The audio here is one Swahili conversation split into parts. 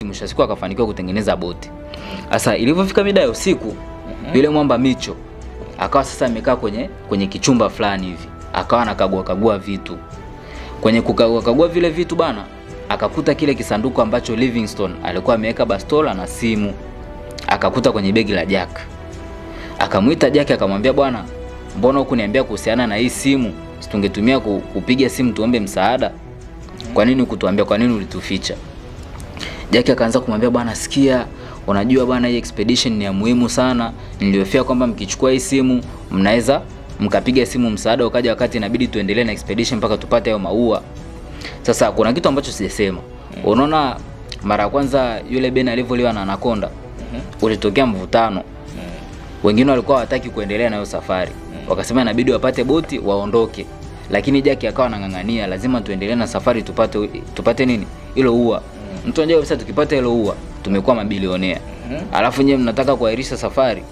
Mwisho siku akafanikiwa kutengeneza boti. Sasa ilivyofika mida ya usiku, yule mwamba Micho akawa sasa amekaa kwenye kichumba fulani hivi. Akawa anakagua kagua vitu. Kwenye kukagua kagua vile vitu bana, akakuta kile kisanduku ambacho Livingstone alikuwa ameweka bastola na simu. Akakuta kwenye begi la Jack. Akamuita Jack akamwambia, bwana, mbona hukuniambia kuhusiana na hii simu? Tungetumia kupiga simu tuombe msaada. Kwa nini hukutuambia? Kwa nini ulituficha? Jack akaanza kumwambia, bwana sikia, unajua bwana hii expedition ni ya muhimu sana. Nilihofia kwamba mkichukua hii simu mnaweza mkapiga simu msaada ukaja wakati inabidi tuendelee na expedition mpaka tupate hayo maua. Sasa kuna kitu ambacho sijasema. Unaona mara kwanza yule Ben alivyoliwa na anakonda, ulitokea mvutano. Wengine walikuwa hawataki kuendelea na hiyo safari. Wakasema inabidi wapate boti waondoke. Lakini Jack akawa anang'ang'ania, lazima tuendelee na safari tupate nini? Hilo ua. Mtu anajua kabisa tukipata hilo ua tumekuwa mabilionea. Alafu nyewe mnataka kuahirisha safari,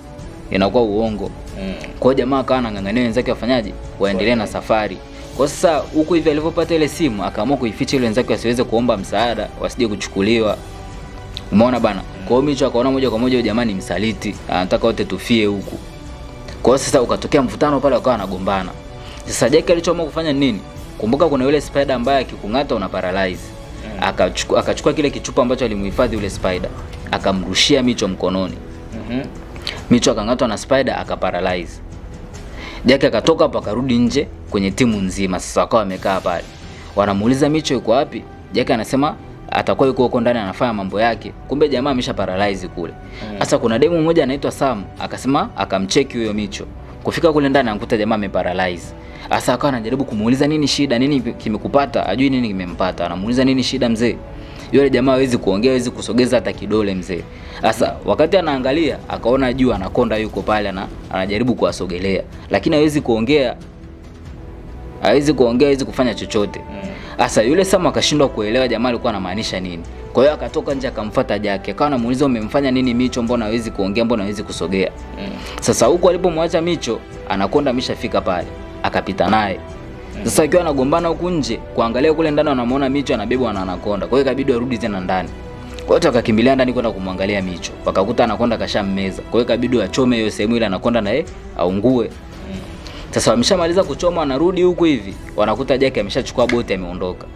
inakuwa uongo. Kwa hiyo jamaa akawa anang'ang'ania wenzake wafanyaje? Waendelee na safari. Kwa sasa huko hivi alipopata ile simu akaamua kuificha ile wenzake wasiweze kuomba msaada, wasije kuchukuliwa. Umeona bana? Kwa hiyo Micho akaona moja kwa moja jamaa ni msaliti, anataka wote tufie huku. Kwa hiyo sasa ukatokea mvutano pale, wakawa wanagombana. Sasa Jack alichoamua kufanya nini? Kumbuka kuna yule spider ambaye akikung'ata una paralyze. Akachukua kile kichupa ambacho alimhifadhi yule spider, akamrushia Micho mkononi. Micho akang'atwa na spider akaparalyze. Jack akatoka hapo akarudi nje kwenye timu nzima. Sasa wakawa wamekaa pale. Wanamuuliza Micho yuko wapi? Jack anasema atakuwa yuko huko ndani anafanya mambo yake. Kumbe jamaa amesha paralyze kule. Sasa kuna demu mmoja anaitwa Sam akasema akamcheki huyo Micho. Kufika kule ndani anamkuta jamaa ameparalyze. Sasa akawa anajaribu kumuuliza nini shida, nini kimekupata, ajui nini kimempata. Anamuuliza nini shida mzee. Yule jamaa hawezi kuongea, hawezi kusogeza hata kidole mzee. Sasa wakati anaangalia akaona juu anakonda yuko pale anajaribu kuwasogelea, lakini hawezi kuongea. Hawezi kuongea, hawezi kufanya chochote. Sasa yule Sam akashindwa kuelewa jamaa alikuwa anamaanisha nini. Kwa hiyo akatoka nje akamfuata Jack. Akawa anamuuliza umemfanya nini Micho, mbona hawezi kuongea, mbona hawezi kusogea? Sasa huko alipomwacha Micho, anakonda ameshafika pale. Akapita naye. Sasa akiwa anagombana huku nje, kuangalia kule ndani anamuona Micho anabebwa na anakonda. Kwa hiyo ikabidi arudi tena ndani. Kwa hiyo akakimbilia ndani kwenda kumwangalia Micho. Wakakuta anakonda kashammeza. Kwa hiyo ikabidi achome hiyo sehemu ile anakonda naye aungue. Sasa wameshamaliza kuchoma wanarudi huku hivi, wanakuta Jack ameshachukua boti ameondoka.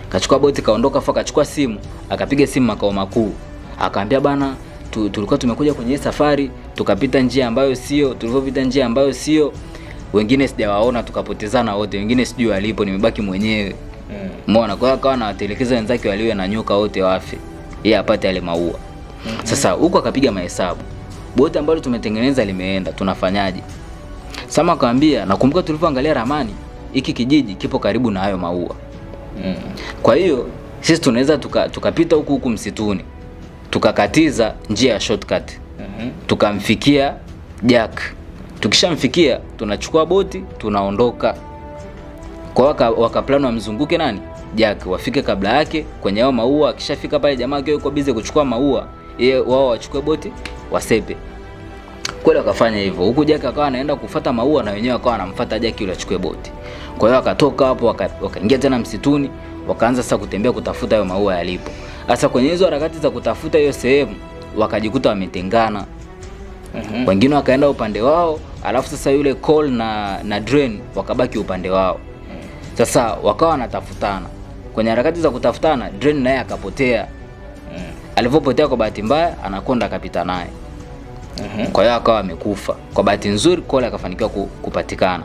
Kachukua boti kaondoka, afa akachukua simu, akapiga simu makao makuu. Akaambia bana, tulikuwa tumekuja kwenye safari, tukapita njia ambayo sio, tulivyopita njia ambayo sio, wengine sijawaona tukapotezana wote, wengine sijui walipo, nimebaki mwenyewe. Umeona? Kwa hiyo akawa anawatelekeza wenzake waliwe na nyoka wote wafe, yeye apate yale maua. Sasa huko akapiga mahesabu. Boti ambalo tumetengeneza limeenda, tunafanyaje? Sama akamwambia, nakumbuka tulivyoangalia ramani, hiki kijiji kipo karibu na hayo maua. Kwa hiyo sisi tunaweza tukapita huku huku msituni, tukakatiza njia ya shortcut. Tukamfikia Jack. Tukishamfikia tunachukua boti tunaondoka. Kwa wakaplan wamzunguke nani? Jack, wafike kabla yake kwenye hao maua. Akishafika pale jamaa yake yuko busy kuchukua maua, yeye wao wachukue boti wasepe. Kweli wakafanya hivyo. Huku Jack akawa anaenda kufuata maua na wenyewe akawa anamfuata Jack yule achukue boti. Kwa hiyo akatoka hapo wakaingia tena msituni, wakaanza sasa kutembea kutafuta hayo maua yalipo. Sasa kwenye hizo harakati za kutafuta hiyo sehemu wakajikuta wametengana. Wengine wakaenda upande wao, alafu sasa yule Cole na Drain wakabaki upande wao. Sasa wakawa wanatafutana. Kwenye harakati za kutafutana Drain naye akapotea. Alipopotea kwa bahati mbaya anakonda akapita naye. Kwa hiyo akawa amekufa. Kwa bahati nzuri Cole akafanikiwa kupatikana.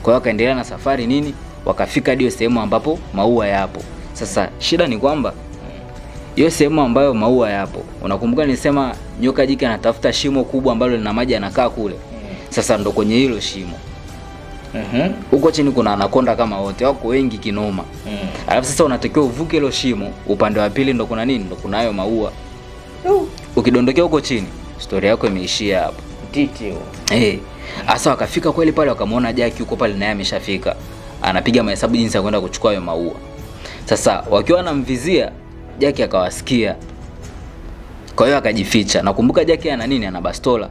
Kwa hiyo akaendelea na safari nini, wakafika hadi sehemu ambapo maua yapo. Sasa shida ni kwamba hiyo sehemu ambayo maua yapo, unakumbuka nilisema nyoka jike anatafuta shimo kubwa ambalo lina maji anakaa kule. Sasa ndo kwenye hilo shimo. Huko chini kuna anakonda kama wote, wako wengi kinoma. Alafu sasa unatakiwa uvuke hilo shimo, upande wa pili ndo kuna nini? Ndo kuna hayo maua. Ukidondokea huko chini, story yako imeishia hapo. Titi. Asa wakafika kweli pale wakamuona Jack yuko pale naye ameshafika. Anapiga mahesabu jinsi ya kwenda kuchukua hayo maua. Sasa wakiwa wanamvizia, Jack akawasikia. Kwa hiyo akajificha. Nakumbuka Jack ana nini? Ana bastola.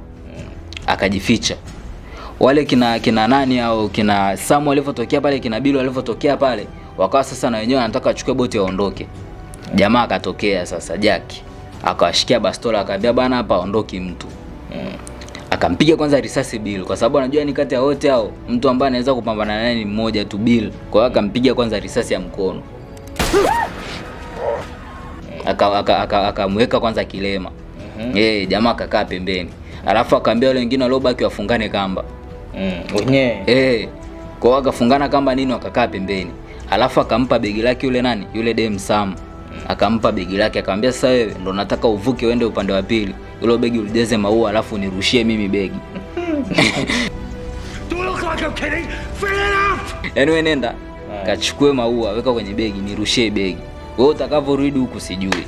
Akajificha. Wale kina nani au kina Sam walivyotokea pale, kina Bill walivyotokea pale, wakawa sasa na wenyewe wanataka wachukue boti waondoke. Jamaa akatokea sasa Jack. Akawashikia bastola akamwambia bana hapa aondoki mtu. Akampiga kwanza risasi Bill kwa sababu anajua ni kati ya wote hao mtu ambaye anaweza kupambana naye ni mmoja tu, Bill. Kwa hiyo akampiga kwanza risasi ya mkono. Akamweka kwanza kilema. Jamaa akakaa pembeni. Alafu akaambia wale wengine waliobaki wafungane kamba. Wenyewe. Kwa hiyo akafungana kamba nini wakakaa pembeni. Alafu akampa begi lake yule nani? Yule dem Sam. Akampa begi lake akamwambia sasa wewe ndo nataka uvuke uende upande wa pili. Yule begi ulijaze maua alafu nirushie mimi begi. Do I look like I'm kidding? Fill it up. Yaani wewe nenda kachukue maua weka kwenye begi nirushie begi. Wewe utakavorudi huku sijui.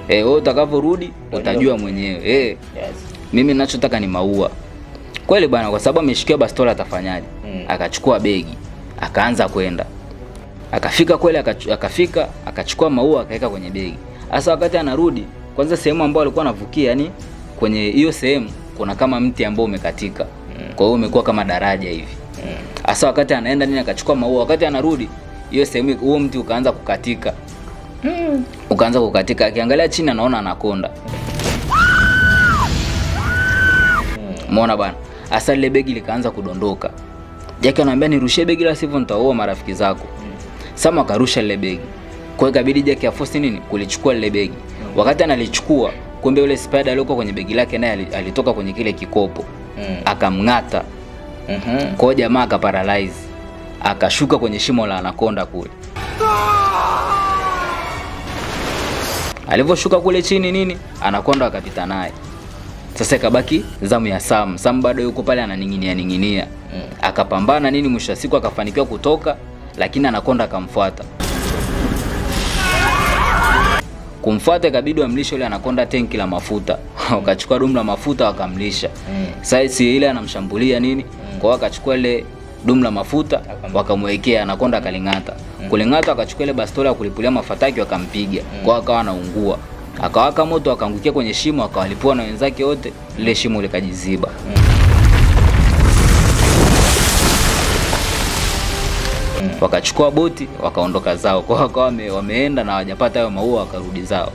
Wewe utakavorudi utajua mwenyewe. Yes. Mimi ninachotaka ni maua. Kweli bwana, kwa sababu ameshikia bastola atafanyaje? Akachukua begi, akaanza kwenda. Akafika kweli, akafika, akachukua maua akaweka kwenye begi. Sasa wakati anarudi, kwanza sehemu ambayo alikuwa anavukia, yani kwenye hiyo sehemu kuna kama mti ambao umekatika. Kwa hiyo umekuwa kama daraja hivi. Sasa wakati anaenda nini akachukua maua, wakati anarudi hiyo sehemu huo mti ukaanza kukatika. Ukaanza kukatika, akiangalia chini anaona anakonda. Umeona bwana? Asa lile begi likaanza kudondoka. Jack anamwambia nirushie begi la sivyo nitaua marafiki zako. Sam akarusha lile begi. Kwa hiyo ikabidi Jack aforce nini? Kulichukua lile begi. Wakati analichukua, kumbe yule spider aliyokuwa kwenye begi lake naye alitoka kwenye kile kikopo. Akamngata. Kwa hiyo jamaa akaparalyze. Akashuka kwenye shimo la anakonda kule. Alivyoshuka kule chini nini? Anakonda akapita naye. Sasa ikabaki zamu ya Sam. Sam bado yuko pale ananing'inia ninginia. Akapambana nini mwisho wa siku akafanikiwa kutoka, lakini anakonda akamfuata. Kumfuata ikabidi amlishe yule anakonda tenki la mafuta. Wakachukua dumu la mafuta wakamlisha. Sasa ile anamshambulia nini? Kwa hiyo akachukua ile dumu la mafuta wakamwekea anakonda akalingata. Kulingata akachukua ile bastola ya kulipulia mafataki wakampiga. Kwa hiyo akawa anaungua. Akawaka moto akaangukia kwenye shimo akawalipua na wenzake wote, lile shimo likajiziba. Wakachukua boti wakaondoka zao. Kwa hiyo wakawa wameenda na hawajapata hayo maua wakarudi zao.